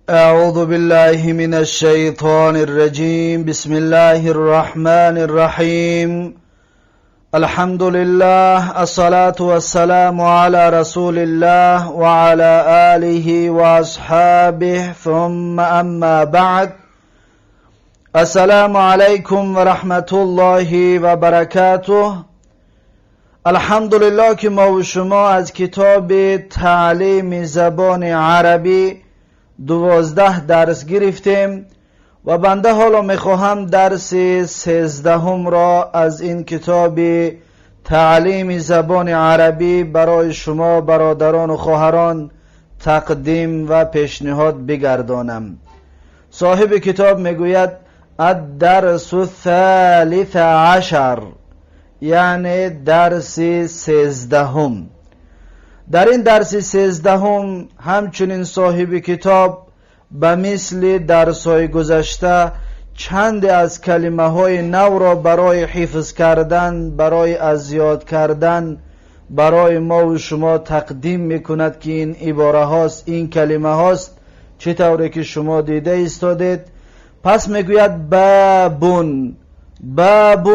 أعوذ بالله من الشيطان الرجيم. بسم الله الرحمن الرحيم. الحمد لله، الصلاة والسلام على رسول الله وعلى آله وأصحابه، ثم أما بعد. السلام عليكم ورحمة الله وبركاته. الحمدلله که ما و شما از کتاب تعلیم زبان عربی 12 درس گرفتیم و بنده حالا میخواهم درس 13 را از این کتاب تعلیم زبان عربی برای شما برادران و خواهران تقدیم و پیشنهاد بگردانم. صاحب کتاب میگوید الدرس الثالث عشر، یعنی درس 13. در این درس 13 همچنین صاحب کتاب به مثل درس های گذشته چند از کلمه های نو را برای حفظ کردن، برای از یاد کردن برای ما و شما تقدیم میکند که این عباره هاست، این کلمه هاست، چه طوری که شما دیده ایستادید. پس میگوید بابٌ. بابٌ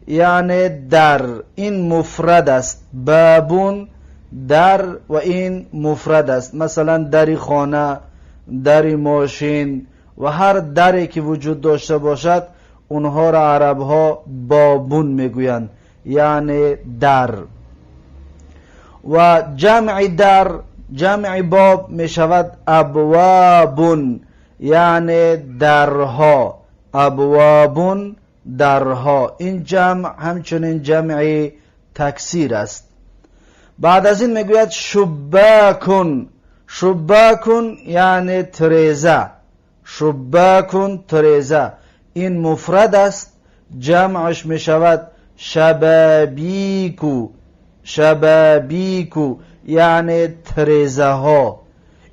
یعنی در، این مفرد است. بابٌ در و این مفرد است. مثلا دری خانه، دری ماشین و هر دری که وجود داشته باشد، اونها را عرب ها بابٌ میگویند، یعنی در. و جمع در، جمع باب میشود ابوابٌ، یعنی درها. ابوابٌ درها. این جمع همچنین جمع تکسیر است. بعد از این میگوید شباکٌ. شباکٌ یعنی تریزه. شباکٌ تریزه، این مفرد است. جمعش میشود شبابیک. شبابیک یعنی تریزه ها.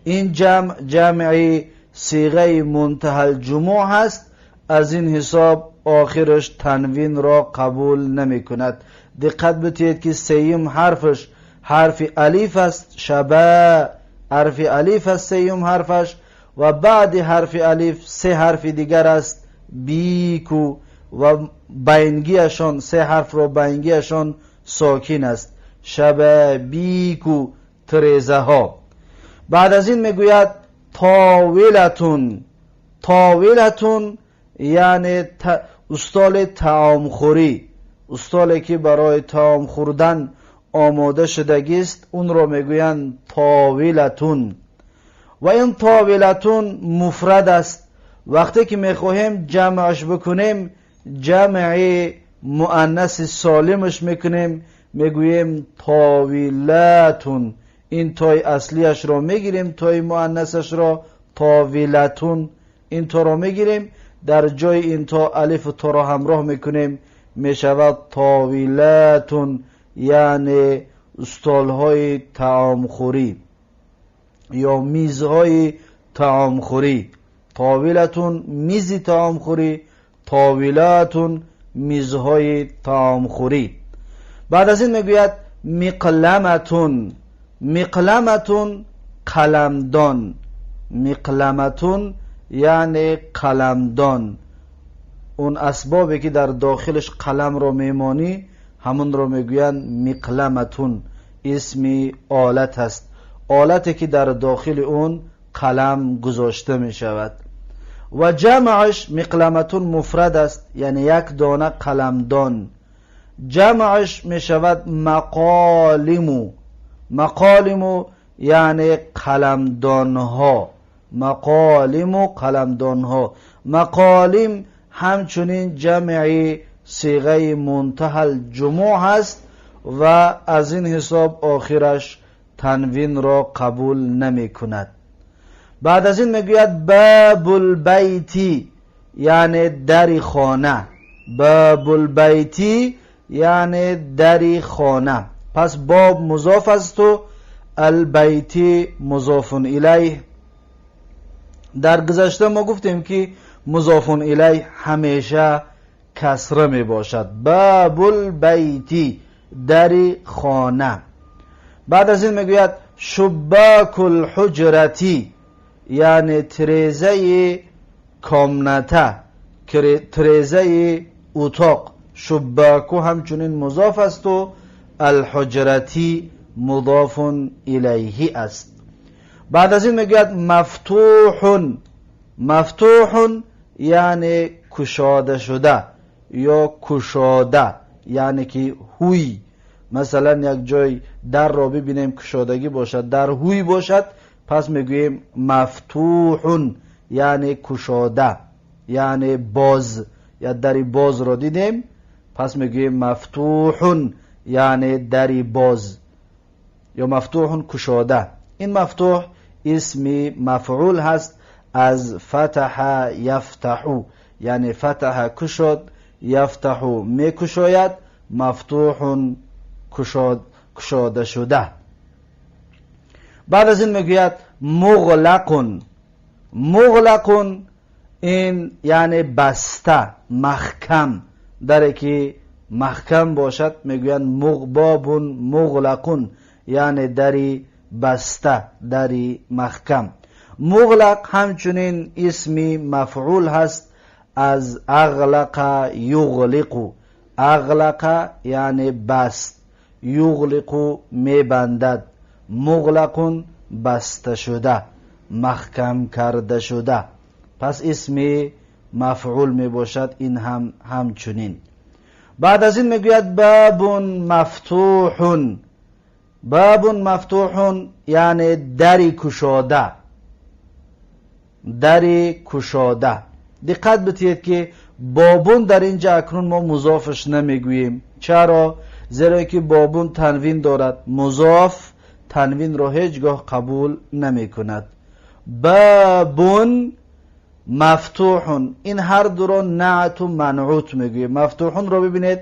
این جمع، جمع صیغه منتهی الجموع هست. از این حساب آخرش تنوین را قبول نمی کند. دقت بتید که سیم حرفش حرف الیف است. شبا حرف الیف است سیم حرفش، و بعد حرف الیف سه حرف دیگر است، بیکو، و بینگیشان، سه حرف را بینگیشان ساکین است. شبابیکو تریزه ها. بعد از این میگوید طاولةٌ. طاولةٌ یعنی استال طعامخوری. استالی که برای طعام خوردن آماده شدگی است، اون را میگویند طاولةٌ. و این طاولةٌ مفرد است. وقتی که میخواهیم جمعش بکنیم، جمع مؤنث سالمش میکنیم، میگوییم طاولاتٌ. این تای اصلیش را میگیریم، تای مؤنثش را، طاولةٌ، این تا را میگیریم، در جای این تا الف تا را همراه میکنیم، میشود طاولاتٌ، یعنی استالهای طعامخوری یا میزهای طعامخوری. طاولةٌ میز طعامخوری، طاولاتٌ میزهای طعامخوری. بعد از این میگوید مقلمةٌ. مقلمةٌ قلمدان. مقلمةٌ یعنی قلمدان. اون اسبابی که در داخلش قلم رو میمانی، همون رو میگویند مقلمةٌ. اسمی آلت است، آلتی که در داخل اون قلم گذاشته می شود. و جمعش، مقلمةٌ مفرد است، یعنی یک دانه قلمدان. جمعش می شود مقالم. مقالم یعنی قلمدانها. مقالم قلمدانها. مقالم همچنین جمع صیغه منتهی الجموع هست و از این حساب آخرش تنوین را قبول نمی کند. بعد از این میگوید باب البیت، یعنی در خانه. باب البیت یعنی در خانه. پس باب مضاف است و البیت مضاف الیه. در گذشته ما گفتیم که مضاف الیه همیشه کسره می باشد. باب البیت در خانه. بعد از این میگوید شباک الحجرة، یعنی تریزه комната، تریزه اتاق. شباکو همچنین مضاف است و الحجرتی مضاف الیه است. بعد از این میگوید مفتوح. مفتوح یعنی کشاده شده یا کشاده، یعنی که هوی. مثلا یک جای در را ببینیم کشادگی باشد، در هوی باشد، پس میگوییم مفتوح یعنی کشاده، یعنی باز، یا دری باز را دیدیم، پس میگوییم مفتوح یعنی دری باز یا مفتوح کشاده. این مفتوح اسم مفعول هست از فتح یفتح، یعنی فتح کشاد، یفتح میکشاید، مفتوح کشاده شده. بعد از این میگوید مغلق. مغلق این یعنی بسته، محکم. دره که محکم باشد میگویند باب مغلق، یعنی دری بسته، دری محکم. مغلق همچنین اسم مفعول هست از اغلق یغلق. اغلق یعنی بست، یغلق میبندد، مغلق بسته شده، محکم کرده شده. پس اسم مفعول می باشد این هم همچنین. بعد از این میگوید باب مفتوح. باب مفتوح یعنی دری کشاده، دری کشاده. دقت بتید که بابون در اینجا اکنون ما مضافش نمیگوییم. چرا؟ زیرا که بابون تنوین دارد، مضاف تنوین را هیچگاه قبول نمی کند. بابون مفتوح، این هر دو را نعت و منعوت میگوییم. مفتوح را ببینید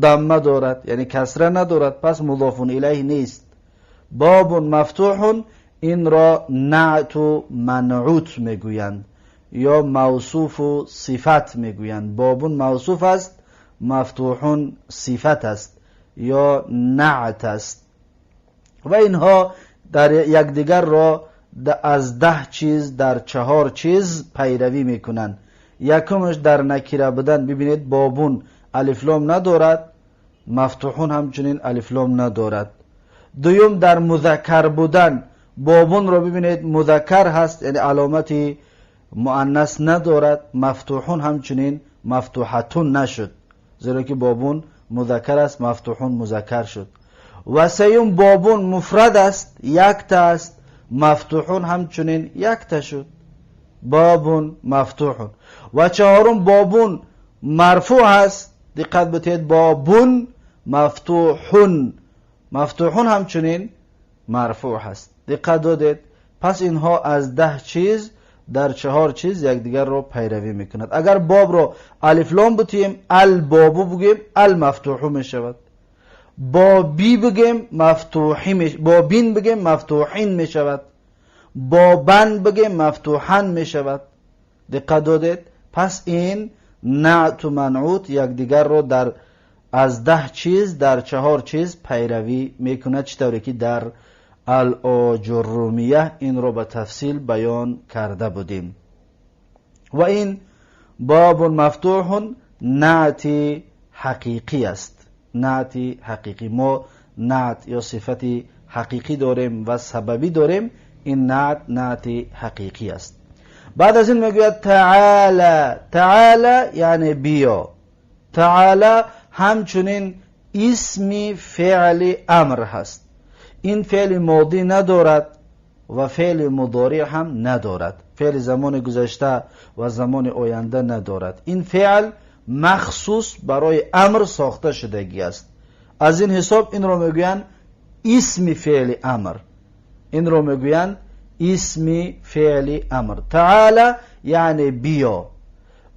ضمه دارد، یعنی کسره ندارد، پس مضاف الیه نیست. باب مفتوح این را نعت و منعوت میگویند یا موصوف و صفت میگویند. بابون موصوف است، مفتوح صفت است یا نعت است. و اینها در یکدیگر را از 10 چیز در 4 چیز پیروی میکنند. یکمش در نکره بودن، ببینید بابون الف لام ندارد، مفتوحون همچنین الف لام ندارد. دوم در مذکر بودن، بابون را ببینید مذکر هست، یعنی علامت مؤنث ندارد، مفتوحون همچنین مفتوحتون نشد، زیرا که بابون مذکر است، مفتوحون مذکر شد. و سیوم بابون مفرد است، یکتا است، مفتوحون همچنین یکتا شد، بابون مفتوحون. و چهارم بابون مرفوع است، دقت بتید بابون مفتوحون، مفتوحون همچنین مرفوع هست. دقت دادید؟ پس اینها از 10 چیز در 4 چیز یکدیگر را پیروی میکند. اگر باب را الف لام بتیم البابو بگیم المفتوح میشود، بابی بگیم مفتوحی بابین بگیم مفتوحین میشود، بابن بگیم مفتوحن میشود. دقت دادید؟ پس این نعت و منعوت یکدیگر را در از 10 چیز در 4 چیز پیروی میکند، چطوری که در الاجرومیه این را به تفصیل بیان کرده بودیم. و این باب مفتوح نعت حقیقی است. نعت حقیقی، ما نعت یا صفت حقیقی داریم و سببی داریم، این نعت نعت حقیقی است. بعد از این میگوید تعالی. تعالی یعنی بیا. تعالی همچنین اسم فعل امر هست. این فعل ماضی ندارد و فعل مضارع هم ندارد، فعل زمان گذشته و زمان آینده ندارد. این فعل مخصوص برای امر ساخته شدگی است. از این حساب این رو میگویند اسم فعل امر، این رو میگویند اسم فعل امر. تعالی یعنی بیا.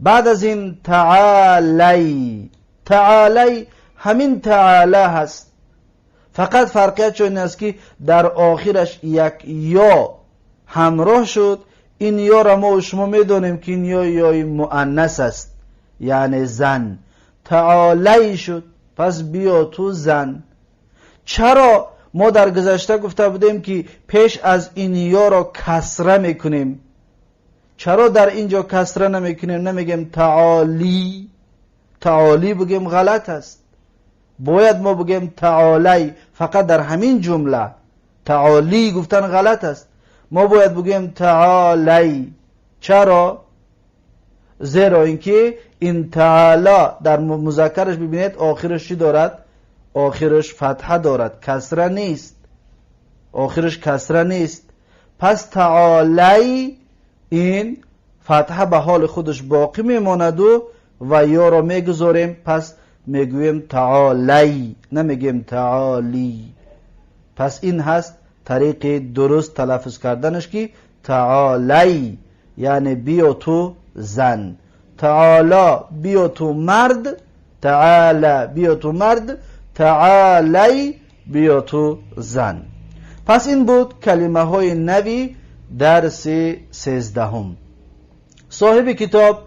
بعد از این تعالی، تعالی همین تعالی هست، فقط فرقیت این است که در آخرش یک یا همراه شد. این یا را ما و شما میدانیم که این یا یای مؤنث است، یعنی زن. تعالی شد، پس بیا تو زن. چرا ما در گذشته گفته بودیم که پیش از این یا را کسره میکنیم؟ چرا در اینجا کسره نمیکنیم؟ نمیگیم تعالی. تعالی بگیم غلط است، باید ما بگیم تعالی. فقط در همین جمله تعالی گفتن غلط است، ما باید بگیم تعالی. چرا؟ زیرا اینکه این تعالی در مذکرش ببینید آخرش چی دارد؟ آخرش فتحه دارد، کسره نیست، آخرش کسره نیست. پس تعالی این فتحه به حال خودش باقی میماند و یا را میگذاریم، پس میگوییم تعالی، نمیگیم تعالی. پس این هست طریق درست تلفظ کردنش که تعالی یعنی بیا تو زن، تعالی بیا تو مرد، تعالی بیا تو مرد، تعالی بیا تو زن. پس این بود کلمه های نوی درس 13. صاحب کتاب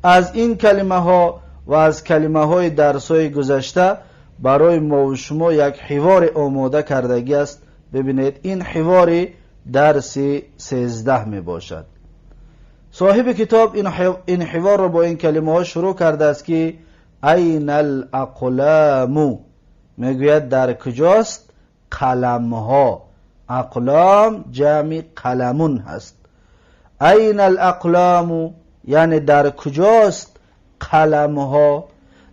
از این کلمه ها و از کلمه های درس های گذشته برای ما و شما یک حوار آماده کردگی است. ببینید این حوار درس 13 می باشد. صاحب کتاب این حوار را با این کلمه ها شروع کرده است که این الاقلام، میگوید در کجاست قلم ها. اقلام جمع قلمون هست. این الاقلام یعنی در کجاست قلم ها.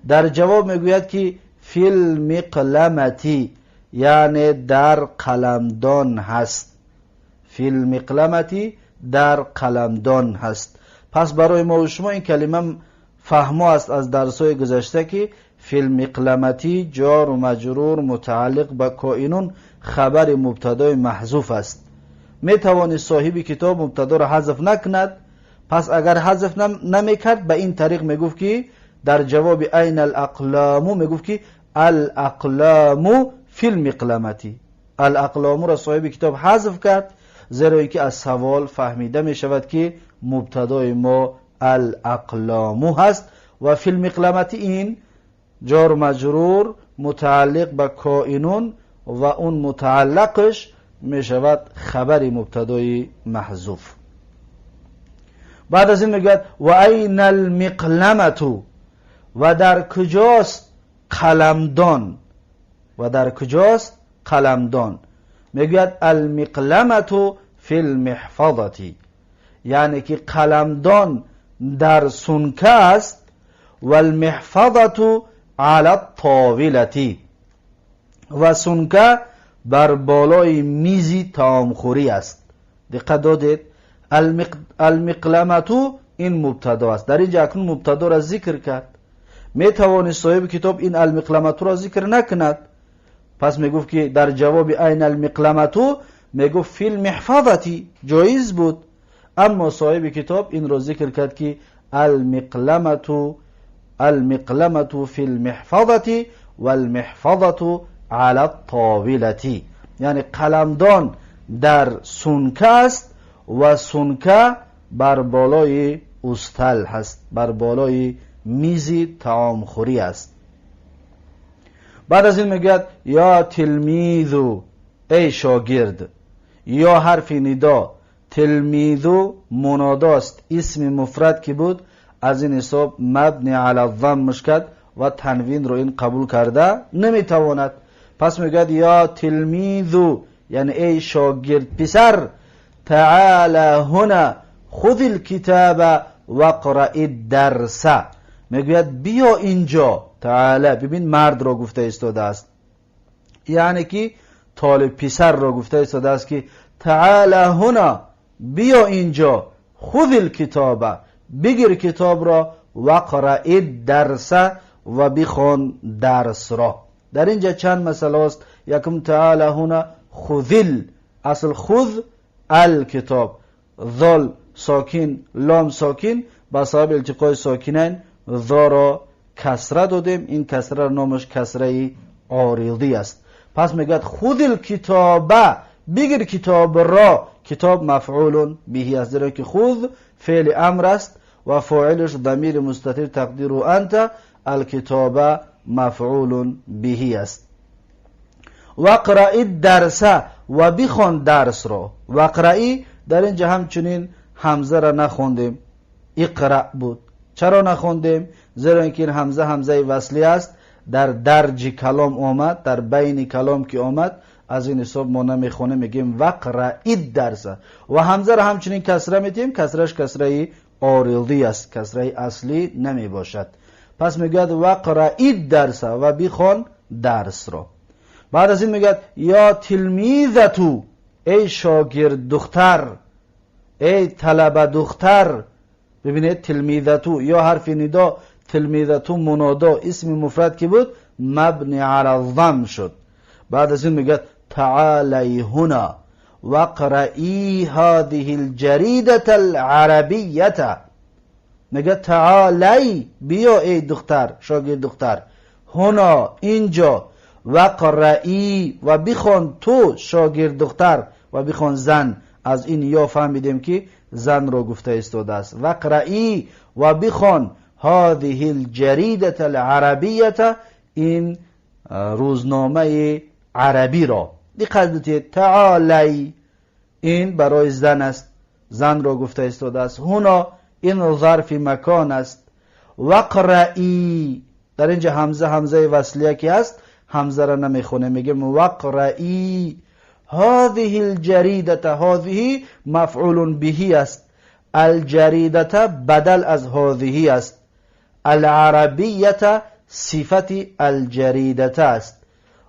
در جواب میگوید که فی المقلمتی یعنی در قلمدان هست. فی المقلمتی در قلمدان هست. پس برای ما و شما این کلمه فهمو است از درس‌های گذشته که فی المقلمتی جار و مجرور متعلق به کائنون خبر مبتدای محذوف است. میتوانی صاحب کتاب مبتدا را حذف نکند. پس اگر حذف نمیکرد به این طریق میگفت که در جواب عین الاقلام میگفت که الاقلام فی المقلمتی. الاقلام را صاحب کتاب حذف کرد زیرا اینکه از سوال فهمیده می شود که مبتدای ما الاقلام هست و فی المقلمتی این جار و مجرور متعلق به کائنون و اون متعلقش می شود خبر مبتدای محذوف. بعد از این میگوید و این المقلمة، و در کجاست قلمدان. و در کجاست قلمدان. میگوید المقلمة فی المحفظة، یعنی که قلمدان در سنکه است. و المحفظة علی الطاولة، و سنکه بر بالای میزی طعامخوری است. دقت دادید؟ المقلمة این مبتدا است. در اینجا اکنون مبتدا را ذکر کرد. میتوانی صاحب کتاب این المقلمة را ذکر نکند. پس میگفت که در جواب این المقلمة میگفت فی المحفظة، جایز بود. اما صاحب کتاب این را ذکر کرد که المقلمة فی المحفظة والمحفظة علی الطاولة، یعنی قلمدان در سنکه است و سنکه بر بالای استل هست، بر بالای میزی طعامخوری است. بعد از این میگوید یا تلمیذ، ای شاگرد. یا حرف ندا، تلمیذ مناداست، اسم مفرد که بود از این حساب مبنی علی الضم کرد و تنوین رو این قبول کرده نمیتواند. پس میگوید یا تلمیذ یعنی ای شاگرد پسر، تعال هنا خذ الكتاب واقرأ الدرس. میگوید بیا اینجا. تعالی، ببین مرد را گفته ایستاده است، یعنی که طالب پسر را گفته ایستاده است که تعال هنا، بیا اینجا، خذ الکتاب، بگیر کتاب را، واقرأ الدرس، و بخوان درس را. در اینجا چند مسئله است. یکم تعال هنا خذ، اصل خذ الکتاب، ذال ساکن لام ساکن، با سبب التقای ساکنین ذا را کسره دادیم، این کسره را نامش کسره عارضی است. پس میگوید خذ الکتاب، بگیر کتاب را. کتاب مفعول به است، زیرا که خذ فعل امر است و فاعلش ضمیر مستتر تقدیر انت، الکتاب مفعول به است. واقرأ الدرس، و بخوان درس را. واقرأ در اینجا همچنین ҳамза ра нахондем, اقرأ بود. چرا نخوندیم؟ زیرا اینکه این همزه همزه وصلی است، در درج کلام آمد، در بین کلام که آمد، از این حساب ما نمیخونیم، میگیم واقرئی الدرس. و همزه را همچنین کسره میتیم، کسرش کسره عارضی است، کسره اصلی نمی باشد. پس میگوید واقرئی الدرس و بخوان درس را. بعد از این میگوید یا تلمیذتو، ای شاگرد دختر، ای طلبه دختر. ببینید تلمیذتو یا حرف ندا، تلمیذتو منادا، اسم مفرد که بود مبنی علی الضم شد. بعد از این میگه تعالی هنا واقرئی هذه الجریدة العربیة. میگه تعالی، بیا ای دختر، شاگرد دختر، هنا اینجا، واقرئی و بخوان تو شاگرد دختر و بخوان زن. از این یا فهمیدیم که زن را گفته ایستاده است. واقرئی و بخوان هذه الجریدة العربیة، این روزنامه عربی را. دقت بدید، تعالی این برای زن است، زن را گفته ایستاده است. هنا این ظرف مکان است. واقرئی، در اینجا همزه همزه وصلیه که است، همزه را نمیخونه، میگیم واقرئی هذه الجریدة. هذه مفعول به است، الجریدة بدل از هذه است، العربیة صفت الجریدة است.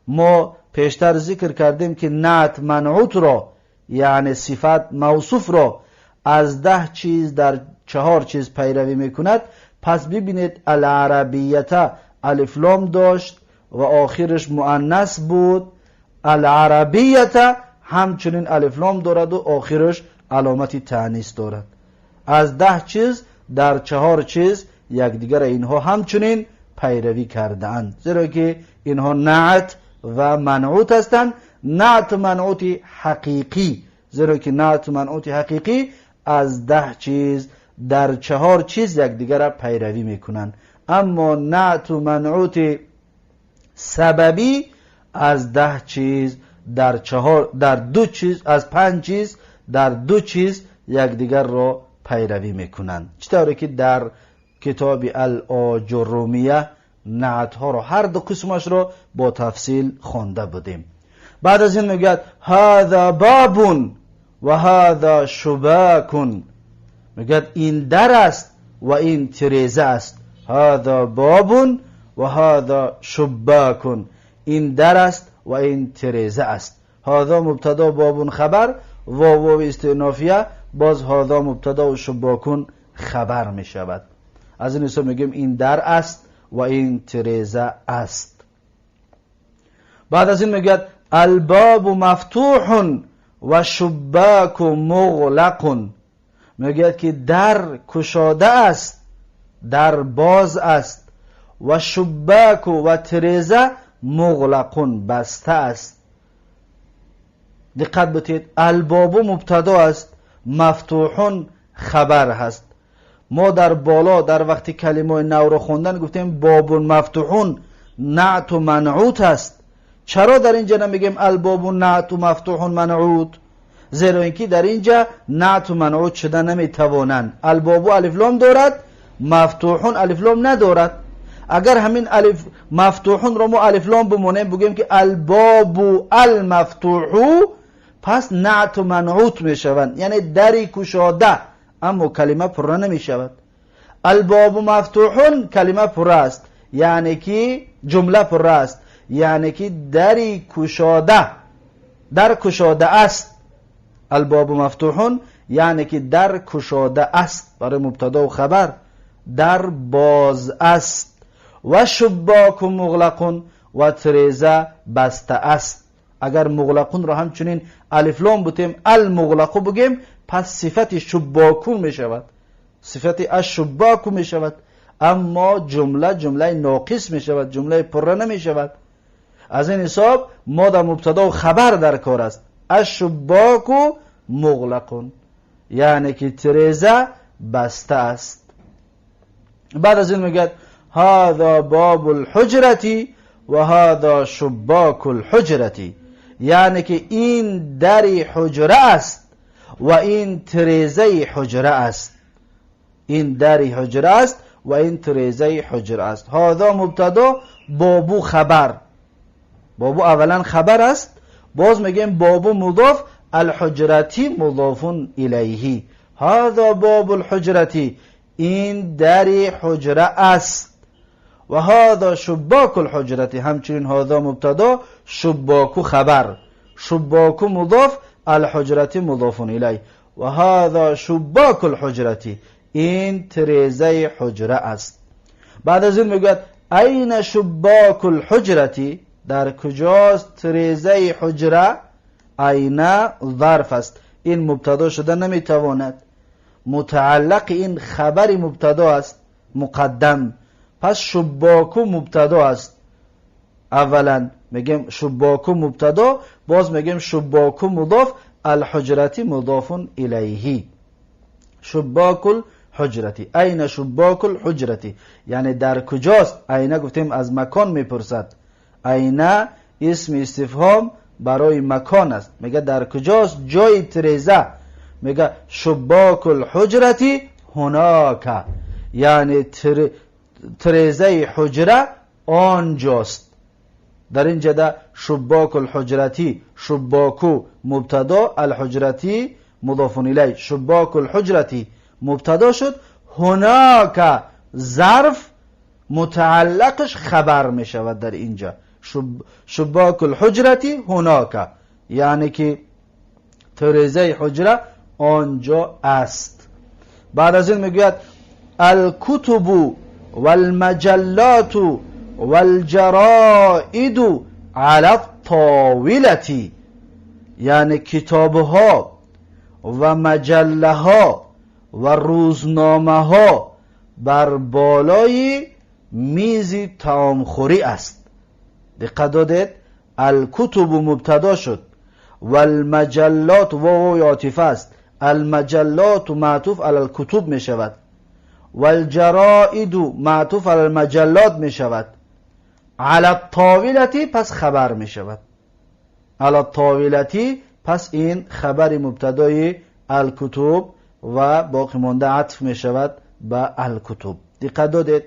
ما پیشتر ذکر کردیم که نعت منعوت را، یعنی صفت موصوف را، از 10 چیز در 4 چیز پیروی میکند. پس ببینید العربیة الف لام داشت و آخرش مؤنث بود، العربیة همچنین الف لام دارد و آخرش علامت تأنیث دارد. از 10 چیز در 4 چیز یکدیگر اینها همچنین پیروی کرده‌اند، زیرا که اینها نعت و منعوت هستند، نعت منعوت حقیقی، زیرا که نعت منعوت حقیقی از 10 چیز در 4 چیز یکدیگر را پیروی میکنند. اما نعت و منعوت سببی از 10 چیز در 4، در 2 چیز، از 5 چیز در 2 چیز یکدیگر را پیروی میکنند. چطوری که در کتاب الآجرومیه نعت ها را هر دو قسمش را با تفصیل خوانده بودیم. بعد از این میگوید هذا باب و هذا شباک. میگوید این در است و این تریزه است. هذا باب و هذا شباک، این در است و این تریزه است. هذا مبتدا، باب خبر، واو واو استئنافیه، باز هذا مبتدا و شباک خبر می شود. از این حساب میگیم این در است و این تریزه است. بعد از این میگوید الباب مفتوح و شباک مغلق. میگوید که در کشاده است، در باز است، و شباک و تریزه مغلق بسته است. دقت بتید، الباب مبتدا است، مفتوح خبر هست. ما در بالا در وقتی کلمه نو رو خوندن گفتیم باب مفتوح نعت و منعوت است. چرا در اینجا نمیگیم الباب نعت و مفتوح منعوت؟ زیرا اینکه در اینجا نعت و منعوت شده نمیتوانند. الباب الف لام دارد، مفتوح الف لام ندارد. اگر همین الف مفتوح رو ما الف لام بمونیم، بگیم که الباب المفتوح، پس نعت و منعوت میشوند، یعنی دری کشاده، اما کلمه پره نمی شود. الباب مفتوح کلمه پره است، یعنی که جمله پره است، یعنی که دری کشاده، در کشاده است. الباب مفتوح یعنی که در کشاده است، برای مبتدا و خبر در باز است. و شباک مغلق و تریزه بسته است. اگر مغلقون را همچنین الف لام بتیم، المغلق بگیم، پس صفت شباکون می شود، صفت الشباک می شود، اما جمله جمله ناقص می شود، جمله پره نمی شود. از این حساب ما در مبتدا و خبر در کار است. الشباک مغلق یعنی که تریزه بسته است. بعد از این میگه هذا باب الحجرة و هذا شباک الحجرة، یعنی که این دری حجره است و این تریزه حجره است. این در حجره است و این تریزه حجره است. هذا مبتدا، بابو خبر. بابو اولا خبر است، باز میگیم بابو مضاف، الحجرتی مضاف الیه. هذا باب الحجرتی، این در حجره است. و هذا شباک الحجرتی، همچنین هذا مبتدا، شباک خبر، شباک مضاف، الحجرتی مضاف الیه. و هذا شباک الحجرتی، این تریزه حجره است. بعد از این میگوید این شباک الحجرتی، در کجاست تریزه حجره؟ این ظرف است، این مبتدا شده نمیتواند، متعلق این خبر مبتدا است مقدم. پس شباکو مبتدا است. اولا میگیم شباکو مبتدا، باز میگیم شباکو مضاف، الحجرتی مضاف الیه. شباک الحجرتی، این شباک الحجرتی، یعنی در کجاست؟ اینه گفتیم از مکان میپرسد. اینه اسم استفهام برای مکان است. میگه در کجاست جای تریزه؟ میگه شباک الحجرتی هناک، یعنی تریزه حجره آنجاست. در اینجا ده شباک الحجرتی، شباکو مبتدا، الحجرتی مضاف الیه، شباک الحجرتی مبتدا شد، هناک ظرف متعلقش خبر می شود در اینجا. شباک الحجرتی هناک، یعنی که تریزه حجره آنجا است. بعد از این میگوید الکتب والمجلات والجرائد علی الطاولة، یعنی کتابها و مجله ها و روزنامه ها بر بالای میز طعامخوری است. دقت دادید؟ الکتب مبتدا شد، والمجلات واو عاطفه است، المجلات معطوف علی الکتب می شود، والجرائد معطوف علی المجلات می شود، علی الطاولة پس خبر می شود. علی الطاولة پس این خبر مبتدای الکتب و باقی مانده عطف می شود به الکتب. دقت دادید؟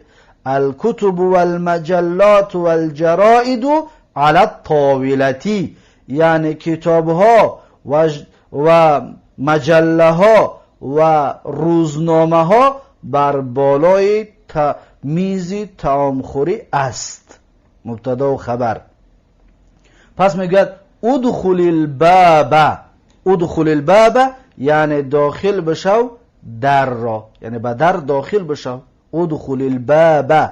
الکتب والمجلات والجرائد علی الطاولة، یعنی کتاب ها و مجله ها و روزنامه ها بر بالای میز طعامخوری است. مبتدا و خبر. پس میگوید ادخل الباب، ادخل الباب یعنی داخل بشو در را، یعنی به در داخل بشو. ادخل الباب،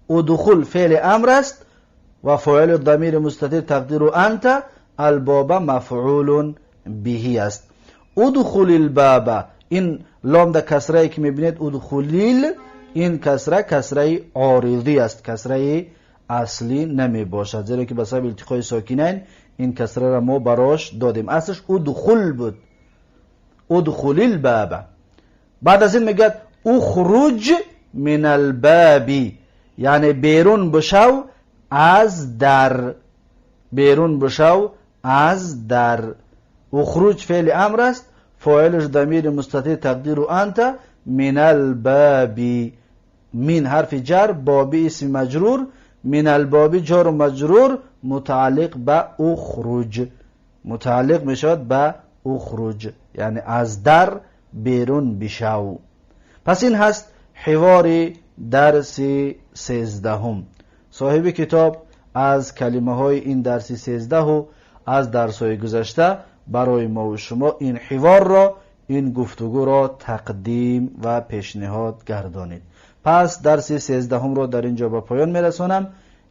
ادخل فعل امر است و فاعل ضمیر مستتر تقدیر انت، الباب مفعول به است. ادخل الباب، این لام در کسره که میبینید ادخلیل، این کسره کسره عارضی است، کسره اصلی نمی باشد، زیرا که به سبب التقای ساکنین این کسره را ما براش دادیم. اصلش ادخل بود، ادخل الباب. بعد از این میگه اخرج من الباب، یعنی بیرون بشو از در، بیرون بشو از در. اخرج فعل امر است، فاعلش ضمیر مستتر تقدیر انت، من الباب، من حرف جر، بابی اسم مجرور، من الباب جار و مجرور متعلق به اخرج، متعلق می شود به اخرج، یعنی از در بیرون بشو. پس این هست حوار درس 13. صاحب کتاب از کلمه های این درس 13 و از درس های گذشته برای ما و شما این حوار را، این گفتگو را تقدیم و پیشنهاد گردانید. پس درس 13 را در اینجا به پایان میرسانم.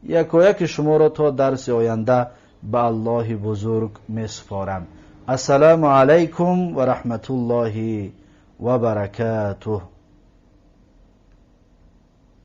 یکایک شما را تا درس آینده به الله بزرگ میسپارم. السلام علیکم و رحمت الله و برکاته.